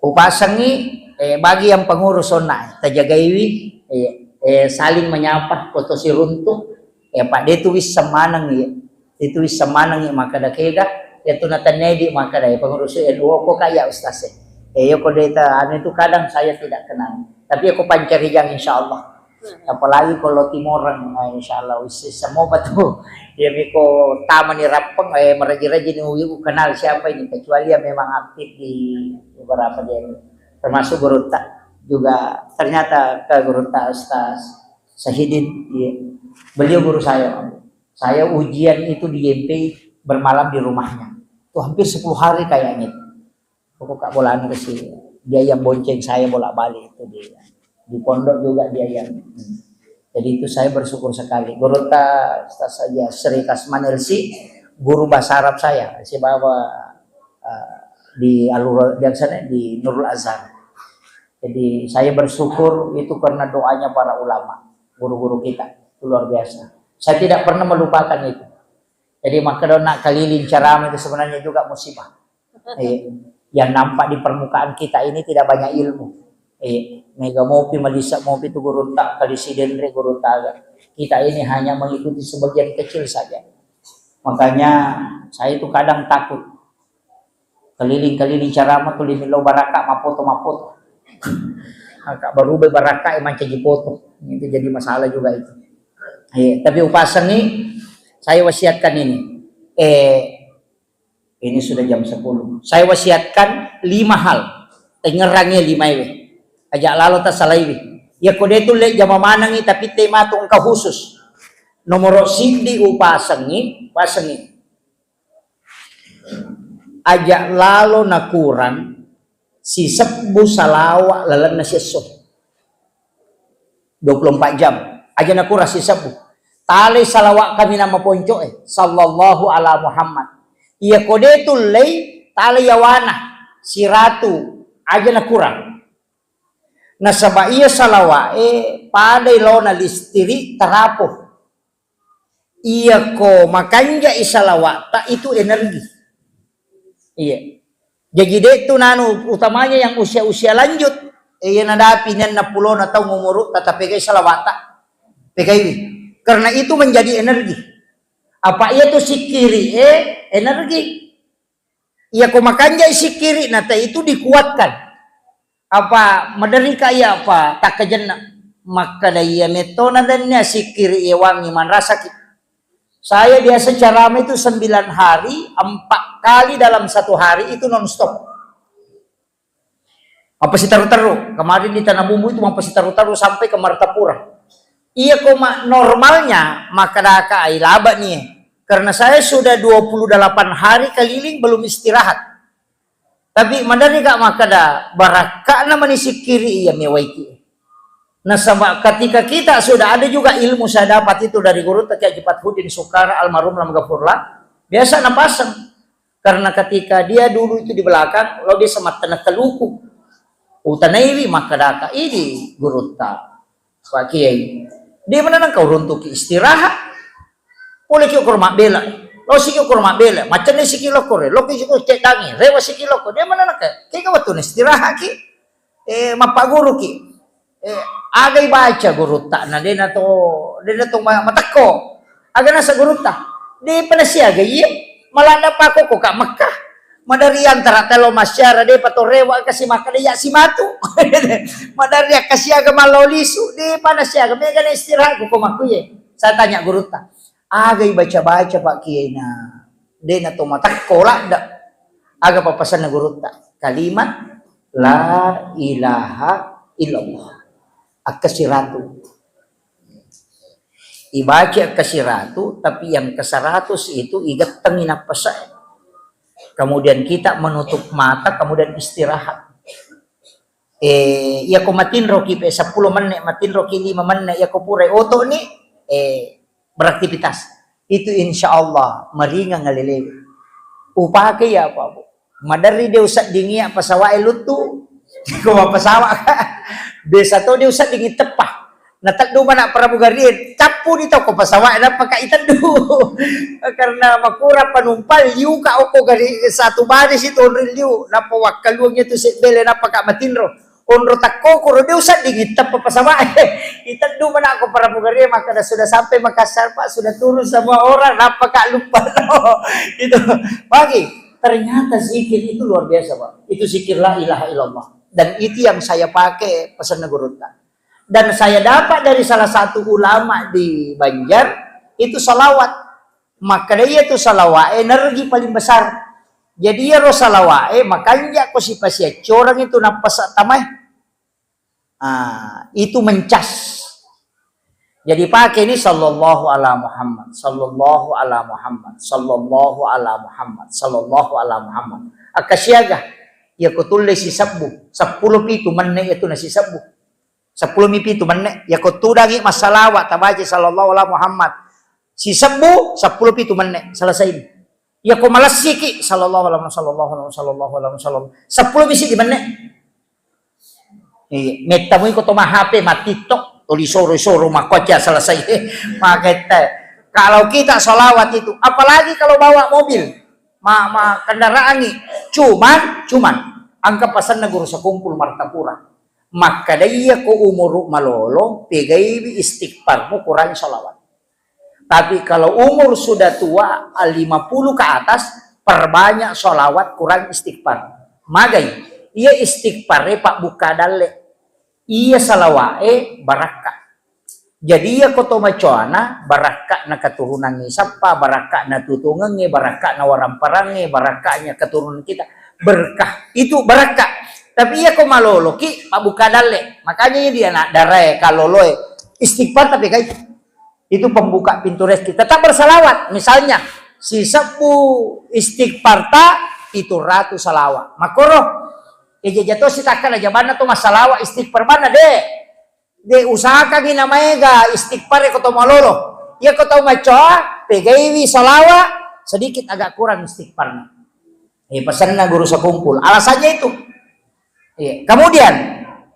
upasengi, eh, bagi yang pengurus onna, tajagaiwi, eh, eh, saling menyapa, foto siruntu, eh, Pak, de tu wisseng maneng, iya. Itu wisseng manengngi makkeda kega, iya tu natennedi makkeda, eh, pengurus N U ko kak ya Ustaz, eh. Eh, iya ko deta anu itu kadang saya tidak kenal. Tapi aku pancarijang insya Allah. Apalagi kalau timoreng, nah, insya Allah wisseng semua betul. Ya miko tamani rappeng, eh, meraji-raji ni uyu kenal siapa ini, kecuali yang memang aktif di beberapa dia. Termasuk gurutta juga, ternyata ke gurutta Ustaz Sahidin, iya. Beliau guru saya, Pak. Saya ujian itu di Y M P I bermalam di rumahnya. Itu hampir sepuluh hari kayaknya itu. Pokok kak bolana ke sini. Dia yang bonceng saya bolak-balik itu dia. Di pondok juga dia yang, hmm. Jadi itu saya bersyukur sekali. Gurutta Ustaz saja Sri Kasman L C, guru bahasa Arab saya, saya bawa, eh, di Alur, di sana di Nurul Azhar. Jadi saya bersyukur itu karena doanya para ulama, guru-guru kita. Itu luar biasa. Saya tidak pernah melupakan itu. Jadi makkeda nak keliling ceramah itu sebenarnya juga musibah. Eh, yang nampak di permukaan kita ini tidak banyak ilmu. Eh, mega mopi, malisa mopi tu gurutta, kalisi denre gurutta. Kita ini hanya mengikuti sebagian kecil saja. Makanya saya itu kadang takut. Keliling-keliling ceramah tu limi lo baraka mapoto-mapoto. Maka berubah baraka yang mancaji foto. Itu jadi masalah juga itu. Eh, tapi upasengi, saya wasiatkan ini. Eh, Ini sudah jam sepuluh. Saya wasiatkan lima hal. Tengngerangngi lima ewe. Aja lalo tasalaiwi. Ya kode tu le jama manengi tapi tema tu engka khusus. Nomoro siddi upasengi, pasengi. Aja lalo nakurang sisebbu salawa lalenna siesso. Dua puluh empat jam. Aja nakurang sisebbu. Talai salawa kami nama ponco e. Sallallahu ala Muhammad. Iya kode tullei talai yawana siratu aja nakurang. Nasaba iya salawa e padai laona listiri tarapo. Iya ko makanjai salawata itu energi. Iya. Jadi de tu nanu utamanya yang usia-usia lanjut. Iya nadapi nenna pulona taung umuru tata pegai salawata. Pegaiwi. Karena itu menjadi energi. Apa iya tu sikiri e energi. Iya ko makanjai sikiri nata itu dikuatkan. Apa maderika iya apa takkajenna. Makkada iya metona dennia sikiri iya wangi manrasaki. Saya biasa ceramah itu sembilan hari, empat kali dalam satu hari itu non stop. Apa sitaru-taru. Kemarin di Tanah Bumbu itu apa sitaru-taru sampai ke Martapura. Iya ko ma-, normalnya makkadaka ai laba nih. Karena saya sudah dua puluh delapan hari keliling belum istirahat. Tapi maderri ka makkeda, barakka'na mani sikkiri iya mewaiki. Nasaba ketika kita sudah ada juga ilmu saya dapat itu dari guru Kiai Haji Fathuddin Sukara almarhum lam gafurlah, biasa napasang. Karena ketika dia dulu itu di belakang, lo biasa mattaneng kaluku. Utanaiwi makkedaka, idi gurutta. Pak Kiai. Dia mana nang kau runtuki istirahat. Pole ki ukur mabbela. Lo siki ukur mabbela. Macam ni siki lokore. Lo ki siki ceddangi. Rewa siki loko. Dia mana nang ke? Kika waktu istirahat ki. Eh, mappaguruki. Eh, agai baca gurutta. Nah, dia na to, dia na to ma-, matekko. Aga nasa gurutta. Dia pada siaga iya. Malah ada pakoko ka Mekah. Maderri antara telo masyara de pato rewa kasi makkeda iya simatu. Maderri akkasiaga mallo lisu, de pada siaga mega na istirahat ko makkuye. Saya tanya gurutta, aga ibaca-baca Pak Kiai na de na to matekko ladda. Aga papasanna gurutta? Kalimat la ilaha illallah. Akkasiratu. Ibaca ke siratu, tapi yang ke seratus itu igettengi nappasa. Kemudian kita menutup mata, kemudian istirahat. Eh, iya ko matinroki pe sepuluh menit, matinroki lima menit, iya ko pura oto ni, eh, beraktivitas. Itu insya Allah meringang alelewe. Upake ya apa, Bu? Maderri de useddingi iya pesawat e luttu. Ko pesawat ka. Biasa to de useddingi teppa. Nateddu mana pramugari e, cappu di toko pesawat e, nappa ka iteddu. Karena makurang penumpang, liu ka oko gari satu baris itu onri liu. Nappa wakkaluang itu sebbele, nappa ka matinro. Onro takkokoro de useddingi teppa pesawat e. Iteddu mana ko pramugari e, makkeda sudah sampai Makassar, Pak, sudah turun semua orang, nappa ka lupa. Itu. Pagi. Ternyata zikir itu luar biasa, Pak. Itu zikir la ilaha illallah. Dan itu yang saya pakai pesanna gurutta. Dan saya dapat dari salah satu ulama di Banjar, itu salawat. Makkeda iya tu salawat e energi paling besar. Jadi iyaro salawat e makanja ko sipasiaccoreng itu nappasa tamae. Ah, itu mencas. Jadi pakai ini sallallahu ala Muhammad, sallallahu ala Muhammad, sallallahu ala Muhammad, sallallahu ala Muhammad. Akkasiaga, iya ko tulle sisebbu, seppulo pitu menne itu na sisebbu. Seppulo mi pitu menne, iya ko tudangi massalawa tabaca sallallahu ala Muhammad. Sisebbu, seppulo pitu menne, selesai ini. Iya ko malessiki, sallallahu alaihi wasallam, sallallahu alaihi wasallam, sallallahu alaihi wasallam. Seppulo bisi di menne. Iya, mettamui ko to ma H P, ma TikTok, to disoro-soro, makkoca selesai. Maketta. Kalau kita salawat itu, apalagi kalau bawa mobil, ma, ma kendaraan ni, cuman, cuman, angka pasanna guru sakumpul Martapura. Makkada iya ko umuru malolo, pegaiwi istighfarmu, kurangi salawat. Tapi kalau umur sudah tua, lima puluh ke atas, perbanyak sholawat, kurang istighfar. Magai, iya istighfar e pabbukka dalle. Iya salawa e barakka. Jadi iya ko to macoana, barakka na keturunangngi sappa, barakka na tutungengngi, barakka na waramparangngi, barakkanya keturunan kita. Berkah. Itu barakka. Tapi iya ko maloloki, pabbukka dalle. Makanya iya di anak darae, kaloloe. Istighfar tapi kai. Itu pembuka pintu rezeki. Tetap bersalawat. Misalnya, sisebbu istighfar ta, itu ratu salawat. Makoro, eja jato sitakkala jabanna tu massalawa istighfar banna de. De usahakangi namaega istighfar ko to malolo. Iya ko tau macoa, pegaiwi salawa, sedikit agak kurang istighfarna. Eh, pesanna guru sakumpul. Alasannya itu. Iya. Kemudian,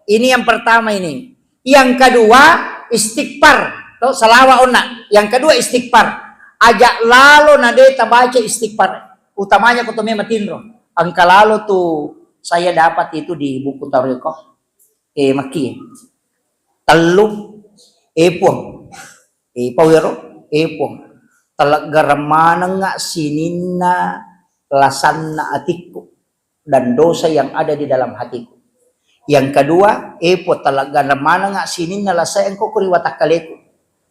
ini yang pertama ini. Yang kedua, istighfar. Tuh, salawa onna. Yang kedua, istighfar. Aja lalo na de tabaca istighfar. Utamanya ko to me matinro. Engka lalo tu saya dapat itu di buku Tarekat. Eh, maki. Tellu. Eh, Puang. Eh, pau ero. Eh, Puang. Teleggareng manengnga sininna lasanna atikku dan dosa yang ada di dalam hatiku. Yang kedua, eh, Puang, teleggareng manengnga sininna lasa engko ko ri watakkaleku.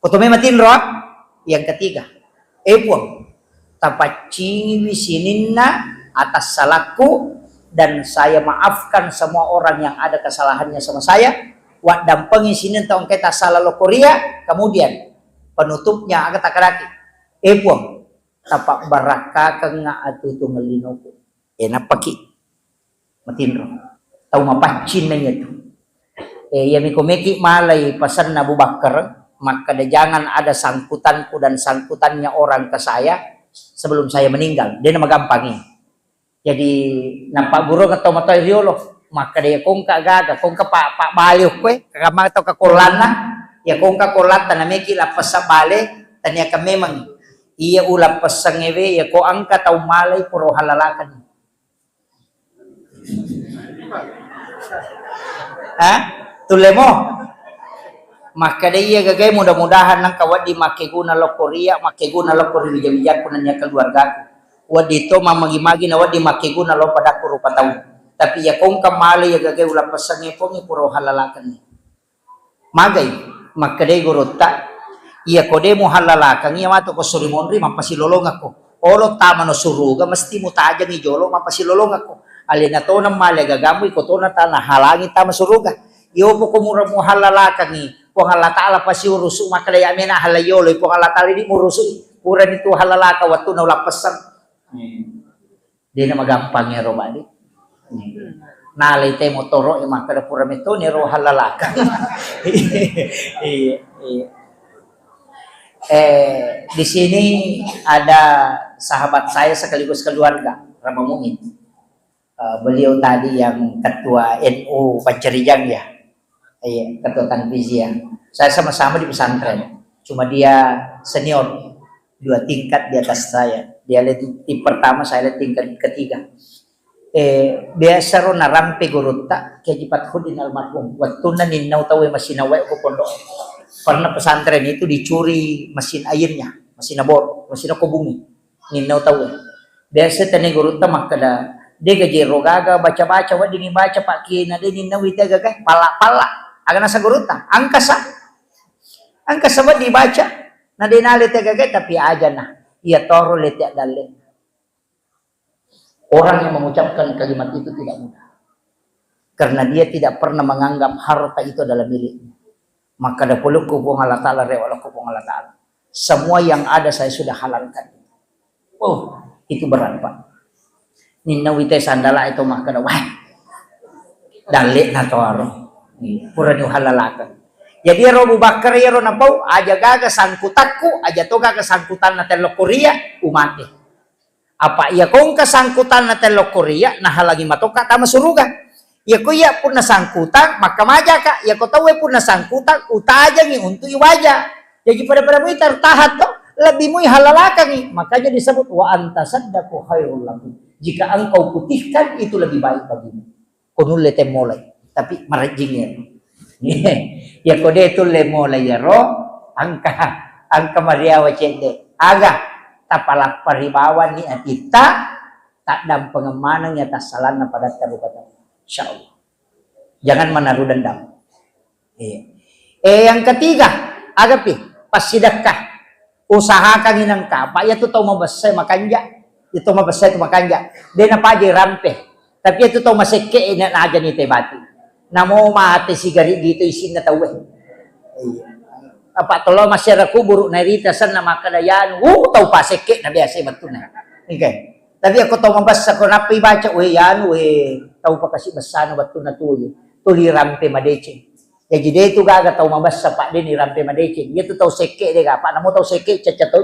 Ko to me matinro, ah? Yang ketiga, eh, Puang, tapacciwi sininna atas salakku dan saya maafkan semua orang yang ada kesalahannya sama saya. Waddampengi sininna tau engkae tassala lo koria, kemudian penutupnya aga takadaki. Eh, Puang, Tapabbarakkakengnga atutungang linoku. E, nappaki matinro. Tau mapaccing naiya tu. E, iyami ko meki malai pasanna Abu Bakar, makkeda, "Jangan ada sangkutanku dan sangkutannya orang ke saya sebelum saya meninggal." Dena magampangi. Jadi, nappagguruang tau matoa riolo, makkeda, "Iya kongka gaga, kongka pa, pa bale okkoe, kagama tau kakollanna, iya kongka kollatta nameki lappessa bale, taniakan memang iya ulappessangngewe, iya ko engka tau malai pura halalakan." Ha? Tullemo? Makkeda iya gagae, mudah-mudahan nengka wedding makkeguna lokko ria, makkeguna lokko ri wija-wijakku nennia keluargaku. Wedding to mammagi-magi na wedding makkeguna lo padakku rupa tau. Tapi iya kongka male iya gagae ulappessangnge pongi pura halalakenni. Magai, makkedai gurutta, iya ko de muhallalakengi iya matu ko suri monri mappasilolongekko. Olo tamano suruga mesti mutajengi jolo mappasilolongekko. Alena tona male gagamu iko tona tana halangi tama suruga. Iyo poko mura muhallalakengi, Puang Allah Ta'ala pasi urusu, makkeda iya mena halaiyolo, Puang Allah Ta'ala di murusu, purani tu hallalaka wattunna ulappessang. Dena magampang ero, Pak, di. Nalai te motoro, e, makkeda pura metoni ero hallalaka. Iya, iya. Eh, di sini ada sahabat saya sekaligus keluarga, Rama Muin. Eh, beliau tadi yang ketua N U Pancarijang, ya. Iya, ketua tanfiziyah. Saya sama-sama di pesantren. Cuma dia senior, dua tingkat di atas saya. Dia le-, tim pertama, saya le tingkat ketiga. Eh, biasa ro narampe gurutta, Kiai Haji Fathuddin almarhum. Wattunna ninnau tau e masina wae ko pondok. Pernah pesantren itu dicuri mesin airnya, mesin bor, mesin kobungi. Ninnau tau e. Biasa tania gurutta makkeda, "De gaje ro gaga baca-baca, weddingi baca, Pak Kiai, na de ninnau ite gaga, palla-palla." Aga nasa gurutta, "Angkasa. Angkasa wedding baca." Na de nale te gaga, tapi aja na. Iya toro le te dalle. Orang yang mengucapkan kalimat itu tidak mudah. Karena dia tidak pernah menganggap harta itu adalah miliknya. Makkeda polokku Puang Allah Ta'ala, rewa lokku Puang Allah Ta'ala. Semua yang ada saya sudah halalkan. Oh, itu berat, Pak. Ninnau ite sandala itu makkeda, wah, dalle na toro. Iya, pura ni halalakan. Jadi ero Abu Bakar ero napau, aja gaga sangkutakku, aja to gaga sangkutanna tello Korea, umate. Apa iya kongka sangkutanna tello Korea, nahalangi matoka tama suruga. Iya ko iya punna sangkutang, makkamajaka. Iya ko tauwe punna sangkutang, utajangi untuk iwaja. Jadi pada-pada mui tertahan to, lebih mui halalakangi. Makanya disebut, "Wa anta saddaku khairul lakum." Jika engkau putihkan, itu lebih baik bagimu. Ko nulle te molai, tapi marejjing ya. Ya ko de tulle molai yaro, angka, angka mariawa cedde. Aga, tapalappa ri bawang ni atitta, taddampengeng maneng ya tassalanna padatta rupa tau. Insyaallah. Jangan menaruh dendam. Iya. Eh, yang ketiga, agapi, passidekka. Usahakangi nengka, apa iya tu tau mabessa makanja. Iya tau mabessa tu makanja. De napaja rampe. Tapi iya tu tau masekke, eh, na-, najani te bati. Namo mate sigari gitu isinna tauwe. Iya. Apa tolo masyarakat kuburu narita senna makkeda yanu, uh, tau pasekke na biasa bettuna. Oke. Tapi aku tau mabessa ko nappa ibaca, we yanu, we tau pakasi bessana bettuna tu. Tuli rampe madeceng. Jaji de tu gaga tau mabessa, Pak, de ni rampe madeceng. Iya tu tau sekke de ga, Pak, namo tau sekke cacca tau.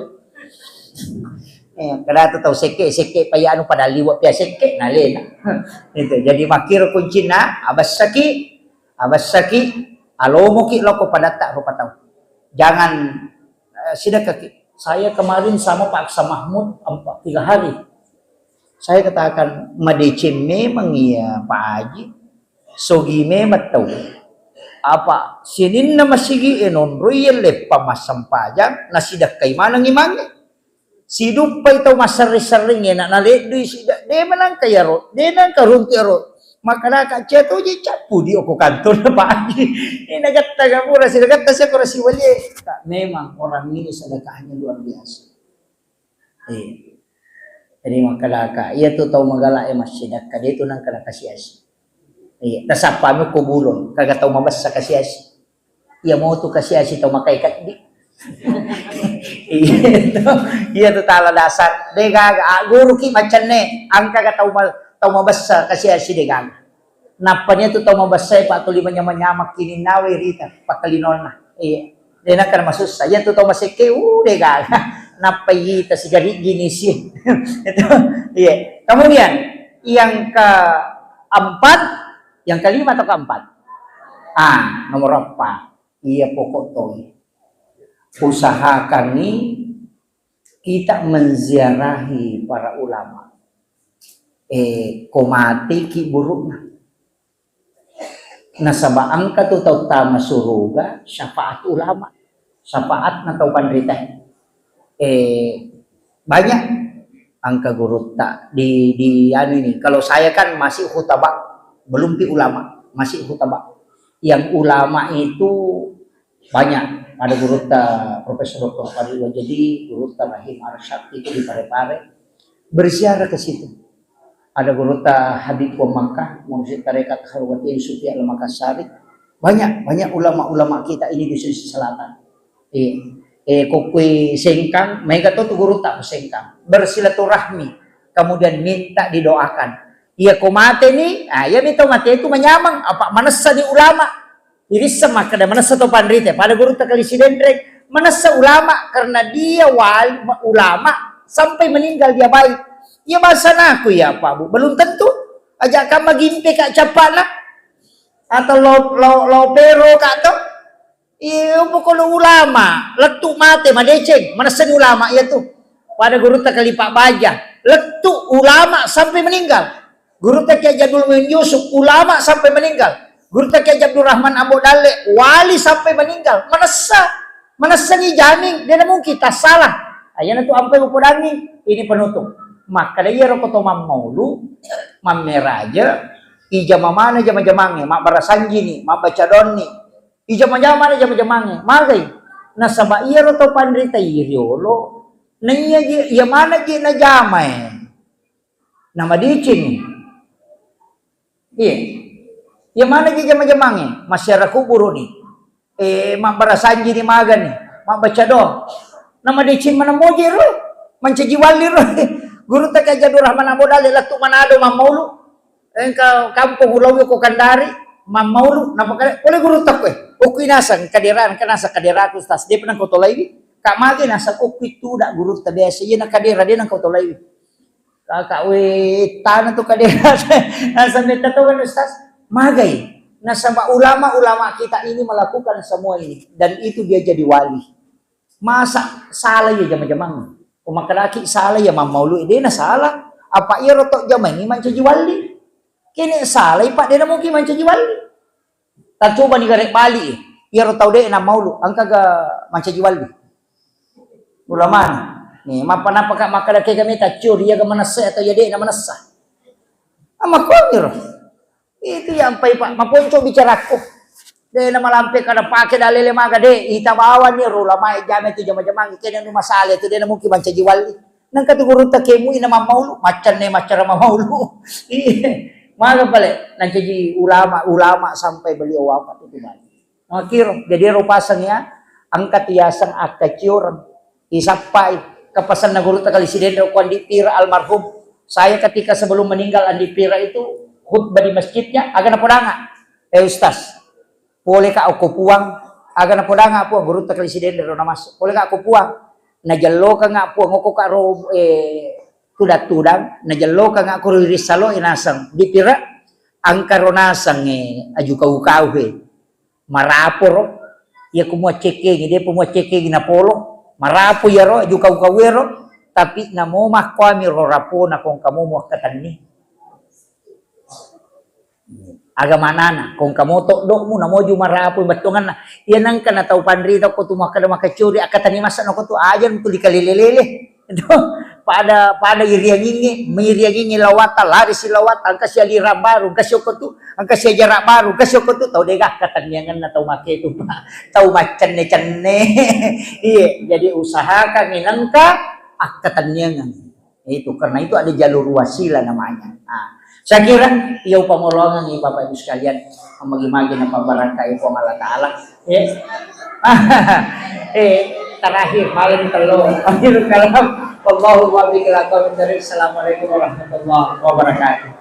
Eh, kada tu tau sekke, sekke pa iya anu pada liwa pia sekke, na lena. Itu. Jadi makkiro kuncinna, abessaki, abessaki, alomoki loko padatta rupa tau. Jangan, eh, sidekkaki. Saya kemarin sama Pak Aksa Mahmud empat, tiga hari. Saya katakan, madeceng memang iya, Pak Haji. Sogi memang tau. Apa sininna masigi e nonroi yelle pamassempajang, nasidekkai maneng imangnge. Siduppai tau masserring-serring e, na-, naleddui sida, de menangka yaro, de nangka runtu yaro. Makkedaka, "Cia toje cappu di oko kantor na Pak Haji." Eh, nagatta gapura, sidagatta siakura siwalie. Tak, memang orang ini sedekahnya luar biasa. Iya. Jadi makkedaka, iya tu tau magala e massidekka, de tu nangka nakasiasi. Iya, tasappami ko bulong, kaga tau mabessa kasiasi. Iya mo tu kasiasi tau makai kaddi. Iya tu, iya tu tala dasar. De gaga, ah, guru ki macenne, angka ga tau ma-, tau mabessa kasi asi de gaga. Nappa nia tu tau mabessa e, Pak, tuli manyamang-nyamang kininnawe rita, pakkalinolna. Iya. De nakkana masussa. Iya tu tau masekke, uh, de gaga. Nappa ita sigari gini si. Itu, iya. Kemudian yang keempat, yang kelima atau keempat? Ah, nomor empat. Iya, pokok toi. Usahakan ni kita menziarahi para ulama. Eh, ko mate ki burukna. Nasaba engka tu tau tama suruga syafaat ulama. Syafaatna tau panrita. Eh, banyak angka gurutta di, di anu ini. Kalau saya kan masih khutbah, belum pi ulama, masih khutbah. Yang ulama itu banyak. Ada gurutta Profesor Doktor Fadli Wajedi, gurutta Rahim Arsyad itu di Parepare. Berziarah ke situ. Ada gurutta Habib Makkah, Mursyid Tarekat Khalwatiyah Sufi Al Makassari. Banyak, banyak ulama-ulama kita ini di Sulawesi Selatan. Eh, eh, kokkui Sengkang, maega to tu gurutta ku Sengkang. Bersilaturahmi, kemudian minta didoakan. Iya ko mate ni, ah, iya mi to mate itu manyamang, apa manessa ni ulama. Irisseng makkeda manessa to panrita, pada gurutta Kali Sidenreng, manessa ulama karena dia wali, ulama sampai meninggal dia baik. Iya bahasa naku ya Pak Bu, belum tentu. Aja kamma gimpe ka cappana atau lo, lo, lo pero ka to. Iya, pokoknya ulama, lettu mate, madeceng, manessani ulama iya tu. Pada gurutta Kali Pak Baja, lettu ulama sampai meninggal. Gurutta Kiai Abdul Muin Yusuf, ulama sampai meninggal. Gurutta Kiai Abdul Rahman Ambo Dalle, wali sampai meninggal. Manessa, manessani jaming, de mungkin tassalah. Ayana tu ampai upodangi, ini penutup. Makkeda iyaro ko to mammaulu, mammeraja, ijama mana jama-jamangnge, mabbarasanjini, mabbaca doanni, ijama-jama na jama-jamangnge, magai. Nasaba iyaro to panrita i riolo, naiya je, iya mana je najamae. Namadeceng. Iya. Iya mana je jama-jamangnge, masyarakat kuburu ni. Eh, mabbarasanjini magani, mabbaca doa. Namadeceng mana moje ro, mancaji wali ro. Gurutta Kiai Abdul Rahman Ambo Dalle lettu Manado mammaulu. Engka kampong ulauwi ko Kendari, mammaulu, napakale, pole gurutta koe. Okui naseng kadera, engka naseng kaderaku, Ustaz, depa nengka tolaiwi. Ka mage naseng okui tuda gurutta biasa, iya na kadera, de nengka tolaiwi. Kaka we tana tu kadera, naseng metta to kan, Ustaz. Magai, nasaba ulama-ulama kita ini melakukan semua ini, dan itu dia jadi wali. Masa salah iya jama-jamang? Ko makkedaki salah iya mammaulu, de na salah. Apa iyaro to jamai mancaji wali? Kene salah, Pak, de na mungkin mancaji wali. Tacobani gare bali, iyaro tau de na maulu, engka ga mancaji wali? Ulamana. Nih, mappa-, nappa ka makkeda ke kami taccio, iya ga manessa atau iya de na manessa? Amma koni ro. Itu yang pai, Pak, maponco bicaraku. De na malampe kada pake dalele maga de, ita bawani ro ulama e jame tu jama-jamang, kene nu masale tu de na mungkin mancaji wali. Nengka tu gurutta kemui na mammaulu, maccanne maccara mammaulu. Iya. Maga pale, nancaji ulama, ulama sampai beliau wafat itu bali. Makiro, jadi ero paseng ya, angkat yaseng akkacioreng. Isappai, kepesanna gurutta Kali Sidenreng ko Andi Pira almarhum. Saya ketika sebelum meninggal Andi Pira itu khutbah di masjidnya, aga napodanga. Eh Ustaz, pole ka okko Puang, aga napodanga Puang, gurutta Kali Sidenreng ro namassu. Pole ka okko Puang, najellokengnga Puang okko ka ro, eh, tudang-tudang, najellokengnga ko ro ri salo e naseng. Di Pira, angka ro naseng, eh, aju kau-kau he. Maraporo, iya ko muaccekkengi, depa muaccekkengi napolo, marapo iyaro aju kau-kau ero, tapi namo makkuami ro rapona ko engka mo muakkatenni. Aga manana, ko engka mo toddokmu, namoju marapo bettuanganna. Iya nengka na tau panrita ko tu makkeda makacuri, akkatenni masa nako tu aja tuli kalele-lele. Itu pada, pada iriangingngi, miriangingngi lawata, lari si lawata, engka si alirang baru, engka si okko tu, engka si ajaran baru, engka si okko tu, tau de gakka tenniangenna tau make tu, Pak. Tau maccenne-cenne. Iya, jadi usahakan nengka akkatenniangan. Itu, karena itu ada jalur wasilah namanya. Nah, saya kira iya upamolongan nih Bapak Ibu sekalian, magi-magi na pabbarakkai Puang Allah Taala. Ya. Eh, Terakhir, paling telu. Akhirul kalam. Wallahu muwaffiq ila aqwamit thariq. Assalamualaikum warahmatullahi wabarakatuh.